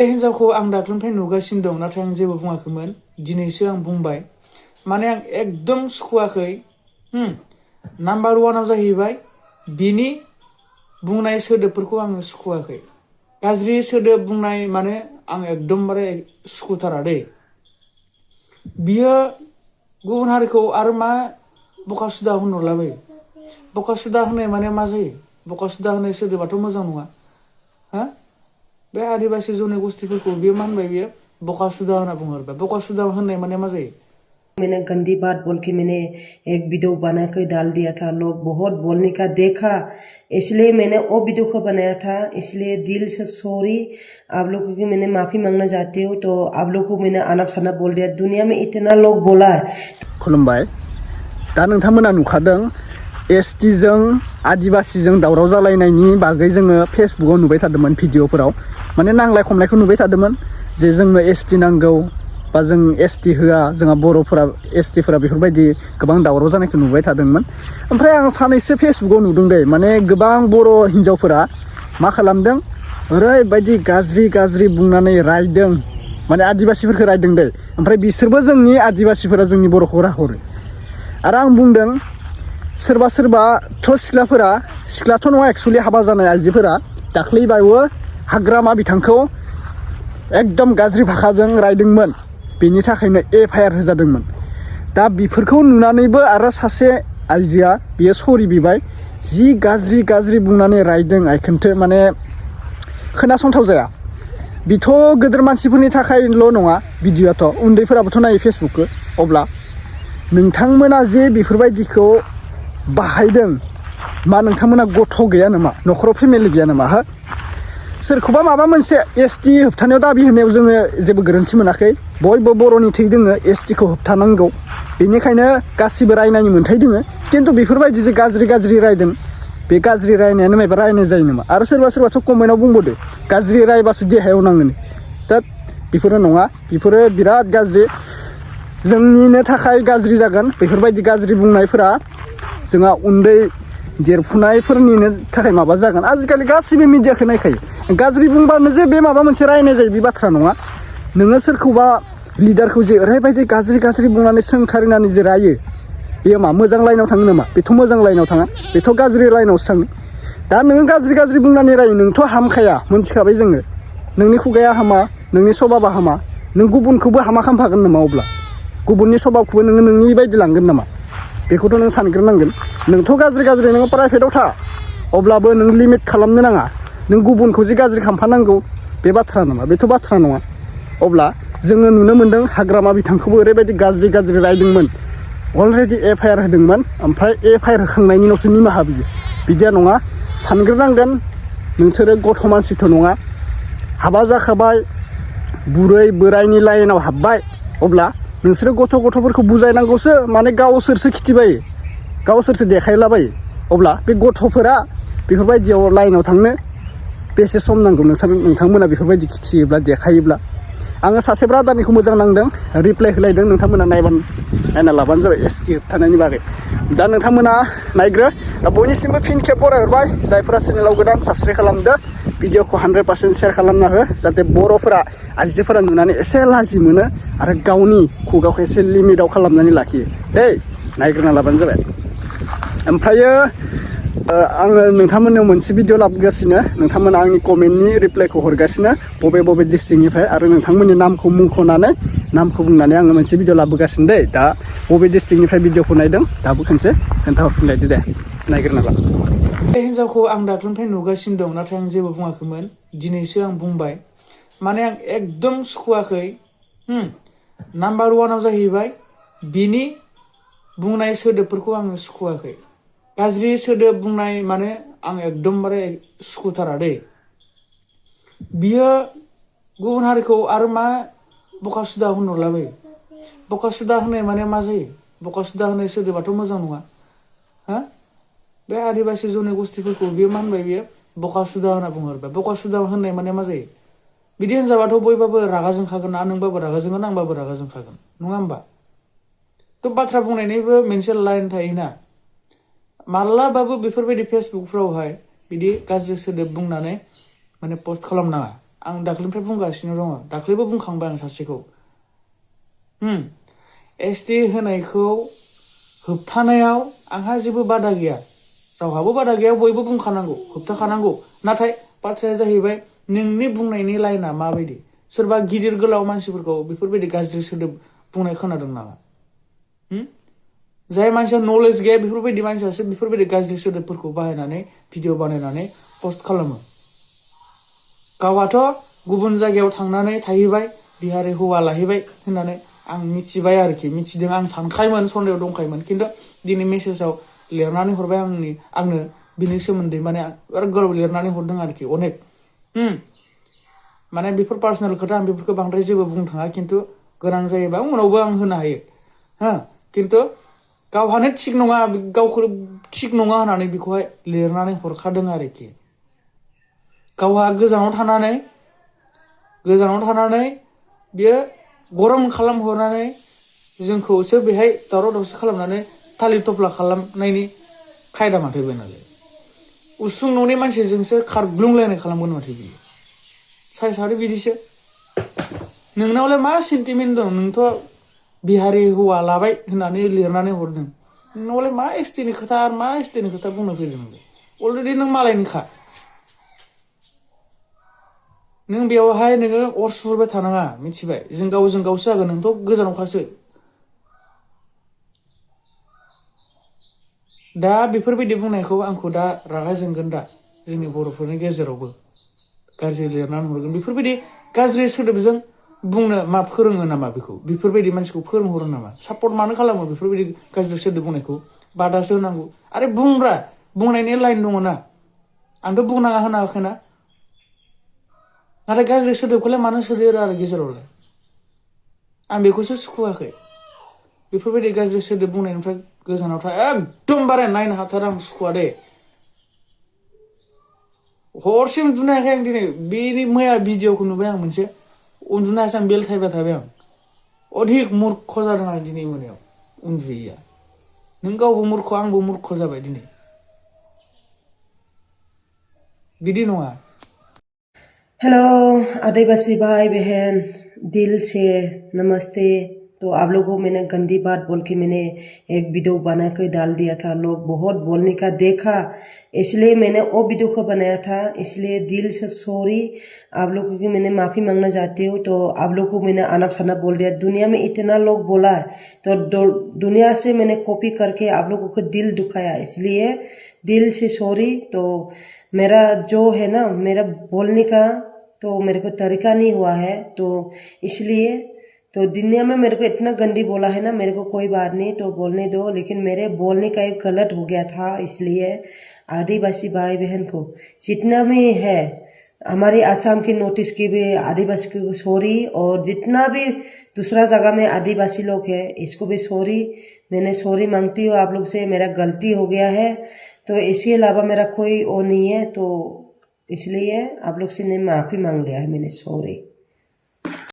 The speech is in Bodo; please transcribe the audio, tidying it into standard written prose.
हिन्जावखौ आं दाख्लैनिफ्राय नुगासिनो दं, नाथाय आं जेबो बुङाखैमोन। दिनैसो आं बुंबाय। माने आं एकदम सुखुवाखै। नाम्बार वानाव जाहैबाय बिनि बुंनाय सोदोबफोरखौ आङो सुखुवाखै। गाज्रि सोदोब बुंनाय माने आं एकदमबारे सुखुथारा दै। बियो गुबुन हारिखौ आरो मा बकासुदा होनहरलाबायो। बकासुदा होननाय माने मा जायो? बकासुदा होननाय सोदोबाथ' मोजां नङा। बे आदिबासी जनगोष्ठीफोरखौ बियो मा होनबाय, बियो बकासुदा होनना बुंहरबाय। बकासुदा होननाय माने मा जायो? मैंने गंदी बात बोल के मैंने एक वीडियो बना के डाल दिया था। लोग बहुत बोलने का देखा, इसलिए मैंने वो वीडियो को बनाया था। इसलिए दिल से सॉरी आप लोगों की, मैंने माफ़ी मांगना चाहती हूँ। तो आप लोगों को मैंने अनाप शनाप बोल दिया। दुनिया में इतना लोग बोला है। खुलुमबाय। दा नोंथांमोना नुखादों एसटिजों आदिबासीजों दावराव जालायनायनि बागै जोङो फेसबुकाव नुबाय थादोंमोन, भिडिअफोराव माने नांलाय खमलायखौ नुबाय थादोंमोन जे जोंनो एसटि नांगौ बा जों एसटि होआ, जोंहा बर'फोरा एसटिफोरा बेफोरबायदि गोबां दावराव जानायखौ नुबाय थादोंमोन। ओमफ्राय आं सानैसो फेसबुकाव नुदों दे, माने गोबां बर' हिन्जावफोरा मा खालामदों, ओरैबायदि गाज्रि गाज्रि बुंनानै रायदों, माने आदिबासीफोरखौ रायदों दे। ओमफ्राय बिसोरबो जोंनि आदिबासीफोरा जोंनि बर'खौ राहरो। आरो आं बुंदों सोरबा सोरबाथ' सिख्लाथ' नङा, एक्सुवेलि हाबा जानाय आइजोफोरा दाख्लैबावो हाग्रामा बिथांखौ एकदम गाज्रि भाषाजों रायदोंमोन। बेनि थाखायनो एफआइआर होजादोंमोन। दा बेफोरखौ नुनानैबो आरो सासे आइजोआ बियो सरि बिबाय। जि गाज्रि गाज्रि बुंनानै रायदों आइखोन्थो, माने खोनासंथाव जाया। बिथ' गोदोर मानसिफोरनि थाखायल' नङा भिडिअ'आथ', उन्दैफोराबोथ' नायो फेसबुकखौ। अब्ला नोंथांमोना जे बेफोरबायदिखौ बाहायदों, मा नोंथांमोना गथ' गैया नामा? न'खराव फेमिलि गैया नामा? सोरखौबा माबा मोनसे एसटि होबथानायाव दाबि होनायाव जोङो जेबो गोरोन्थि मोनाखै। बयबो बर'नि थै दोङो, एसटिखौ होबथानांगौ। बेनिखायनो गासिबो रायनायनि मोन्थाय दोङो। खिन्थु बेफोरबायदि जे गाज्रि गाज्रि रायदों, बे गाज्रि रायनायानो मायबा रायनाय जायो नामा? आरो सोरबा सोरबाथ' कमेन्टआव बुंबावदो गाज्रि रायबासो देहायाव नाङोनो। दा बेफोरो नङा, बेफोरो बिराद गाज्रि, जोंनिनो थाखाय गाज्रि जागोन। बेफोरबायदि गाज्रि बुंनायफोरा जोंहा उन्दै देरफुनायफोरनिनो थाखाय माबा जागोन। आजिखालि गासैबो मिडियाखौ नायखायो। गाज्रि बुंबानो जे बे माबा मोनसे रायनाय जायो, बे बाथ्रा नङा। नोङो सोरखौबा लिडारखौ जे ओरैबायदि गाज्रि गाज्रि बुंनानै सोंखारिनानै जे रायो, बेयो मा मोजां लाइनाव थाङो नामा? बेथ' मोजां लाइनाव थाङा, बेथ' गाज्रि लाइनावसो थाङो। दा नोङो गाज्रि गाज्रि बुंनानै रायो, नोंथ' हामखाया, मोनथिखाबाय जोङो। नोंनि खुगाया हामा, नोंनि सबाबा हामा, नों गुबुनखौबो हामा खालामफागोन नामा? अब्ला गुबुननि सबाबखौबो नोङो नोंनि बायदि लांगोन नामा? बेखौथ' नों सानग्रोनांगोन। नोंथ' गाज्रि गाज्रि नोङो प्राइभेटाव था, अब्लाबो नों लिमिट खालामनो नाङा। नों गुबुनखौ जे गाज्रि खालामफानांगौ, बे बाथ्रा नङा, बेथ' बाथ्रा नङा। अब्ला जोङो नुनो मोन्दों हाग्रामा बिथांखौबो ओरैबायदि गाज्रि गाज्रि रायदोंमोन, अलरेडि एफआइआर होदोंमोन। ओमफ्राय एफआइआर होखांनायनि उनावसो निमाहा बियो। बिदिया नङा, सानग्रोनांगोन। नोंसोरो गथ' मानसिथ' नङा, हाबा जाखाबाय, बुरै बोरायनि लाइनाव हाबबाय। अब्ला नोंसोरो गथ'फोरखौ बुजायनांगौसो, माने गावसोरसो खिथिबायो, गावसोरसो देखायलाबायो। अब्ला बे गथ'फोरा बेफोरबायदियाव लाइनाव थांनो बेसे सम नांगौ? नोंथांमोना बेफोरबायदि खिथियोब्ला, देखायोब्ला। आङो सासे ब्रादारनिखौ मोजां नांदों, रिप्लाइ होलायदों। नोंथांमोना नायना लाबानो जाबाय एसटि होबथानायनि बागै। दा नोंथांमोना नायग्रो। दा बयनिसिमबो फिन खेब बरायहरबाय। जायफोरा चेनेलाव गोदान साबस्क्राइब खालामदो, भिडिअखौ 100% शेयार खालामना हो, जाहाथे बर'फोरा आइजोफोरा नुनानै एसे लाजि मोनो आरो गावनि खुगाखौ एसे लिमिटाव खालामनानै लाखियो दै। नायग्रोना लाबानो जाबाय। ओमफ्रायो आङो नोंथांमोननाव मोनसे भिडिअ लाबोगासिनो, नोंथांमोना आंनि कमेन्टनि रिप्लाइखौ हरगासिनो बबे बबे डिस्ट्रिक्टनिफ्राय, आरो नोंथांमोननि नामखौ मुंख'नानै नामखौ बुंनानै आङो मोनसे भिडिअ लाबोगासिनो दै। दा बबे डिस्ट्रिक्टनिफ्राय भिडिअखौ नायदों दाबो खनसे खोन्थाहरफिनलायदो दे, नायग्रोना ला। बे हिन्जावखौ आं दाख्लैनिफ्राय नुगासिनो दं, नाथाय आं जेबो बुङाखैमोन। दिनैसो आं बुंबाय। माने आं एकदम सुखुवाखै। नाम्बार वानाव जाहैबाय बिनि बुंनाय सोदोबफोरखौ आङो सुखुवाखै। गाज्रि सोदोब बुंनाय माने आं एकदमबारे सुखुथारा दै। बियो गुबुन हारिखौ आरो मा बकासुदा होनहरलाबायो। बकासुदा होननाय माने मा जायो? बकासुदा होननाय सोदोबाथ' मोजां नङा। बे आदिबासी जनगोष्ठीफोरखौ बियो मा होनबाय, बियो बकासुदा होनना बुंहरबाय। बकासुदा होननाय माने मा जायो? बिदि होनजाबाथ' बयबाबो रागा जोंखागोन ना, नोंबाबो रागा जोंगोन, आंबाबो रागा जोंखागोन, नङा होमबा? थ' बाथ्रा बुंनायनिबो मोनसे लाइन थायोना। मालाबाबो बेफोरबायदि फेसबुकफ्रावहाय बिदि गाज्रि सोदोब बुंनानै माने पस्ट खालामनाङा। आं दाख्लैनिफ्राय बुंगासिनो दङ, दाख्लैबो बुंखांबाय आं सासेखौ। एसटि होनायखौ होबथानायाव आंहा जेबो बादा गैया, रावहाबो बादा गैया, बयबो बुंखानांगौ, होबथाखानांगौ। नाथाय बाथ्राया जाहैबाय नोंनि बुंनायनि लाइना माबायदि? सोरबा गिदिर गोलाव मानसिफोरखौ बेफोरबायदि गाज्रि सोदोब बुंनाय खोनादों नामा? जाय मानसिया नलेज गैया बेफोरबायदि मानसियासो बेफोरबायदि गाज्रि सोदोबफोरखौ बाहायनानै भिडिअ बानायनानै पस्ट खालामो। गावहाथ' गुबुन जायगायाव थांनानै थाहैबाय, बिहारि हौवा लाहैबाय होननानै आं मिथिबाय आरोखि, मिथिदों, आं सानखायोमोन, सन्देह दंखायोमोन। खिन्थु दिनै मेसेजाव लिरनानै हरबाय आंनो बिनि सोमोन्दै, माने बिराद गोलाव लिरनानै हरदों आरोखि, अनेक। माने बेफोर पार्सनेल खोथा, आं बेफोरखौ बांद्राय जेबो बुंनो थाङा, खिन्थु गोनां जायोबा उनावबो आं होनो हायो। खिन्थु गावहानो थिग नङा, गावखौ थिग नङा होननानै बेखौहाय लिरनानै हरखादों आरोखि। गावहा गोजानाव थानानै बियो गरम खालामहरनानै जोंखौसो बेहाय दावराव दावसि खालामनानै थालिर थफ्ला खालामनायनि खायदा माथो बेनालाय। उसुं न'नि मानसिजोंसो खारग्लुंलायनाय खालामगोन माथो बियो। साइसआथ' बिदिसो। नोंनावलाय मा सेन्टिमेन्ट दं? नोंथ' बिहारि हौवा लाबाय होननानै लिरनानै हरदों। नोंनावलाय मा एसटिनि खोथा आरो मा एसटिनि खोथा बुंनो फैदों नोंलाय? अलरेडि नों मालायनिखा। नों बेवहाय नोङो अर सुरबाय थानाङा, मिथिबाय? जों गावसो जागोन, नोंथ' गोजानावखासो। दा बेफोरबायदि बुंनायखौ आंखौ दा रागा जोंगोन दा जोंनि बर'फोरनि गेजेरावबो गाज्रि लिरनानै हरगोन। बेफोरबायदि गाज्रि सोदोबजों बुंनो मा फोरोङो नामा? बेफोरबायदि मानसिखौ फोरोंहरो नामा? सापर्ट मानो खालामो बेफोरबायदि गाज्रि सोदोब बुंनायखौ? बादासो होनांगौ। आरो बुंनायनि लाइन दङ ना, आंथ' बुंनाङा होनाखैना। नाथाय गाज्रि सोदोबखौलाय मानो सोदेरो आरो गेजेरावलाय? आं बेखौसो सुखुवाखै। बेफोरबायदि गाज्रि सोदोब बुंनायनिफ्राय गोजानाव था, एकदमबारे नायनो हाथारा, आं सुखुवा दे। हरसे उन्दुनो हायाखै आं दिनै। बेनि मैया भिडिअखौ नुबाय आं मोनसे, उन्दुनो हायासै आं, बेलथायबाय थाबाय आं। अधिक मुर्ख जादों आं दिनै मोनायाव उन्दुयैया। नों गावबो मुर्ख, आंबो मुर्ख जाबाय दिनै। बिदि नङा। हेलो आदिवासी भाई बहन, दिल से नमस्ते। तो आप लोगों को मैंने गंदी बात बोल के मैंने एक वीडियो बना के डाल दिया था, लोग बहुत बोलने का देखा, इसलिए मैंने वो वीडियो को बनाया था। इसलिए दिल से सॉरी, आप लोगों की मैंने माफ़ी मांगना चाहती हूँ। तो आप लोगों को मैंने अनप शनप बोल दिया, दुनिया में इतना लोग बोला है, तो दुनिया से मैंने कॉपी करके आप लोगों को दिल दुखाया, इसलिए दिल से सॉरी। तो मेरा जो है ना, मेरा बोलने का तो मेरे को तरीका नहीं हुआ है, तो इसलिए तो दुनिया में मेरे को इतना गंदी बोला है ना, मेरे को कोई बात नहीं, तो बोलने दो। लेकिन मेरे बोलने का एक गलत हो गया था, इसलिए आदिवासी भाई बहन को जितना भी है, हमारी आसाम की नोटिस की भी आदिवासी को सॉरी, और जितना भी दूसरा जगह में आदिवासी लोग है इसको भी सॉरी। मैंने सॉरी मांगती हूँ आप लोग से, मेरा गलती हो गया है, तो इसके अलावा मेरा कोई वो नहीं है। तो इसलिए आप लोग से ने माफ़ी मांग लिया है मैंने, सॉरी।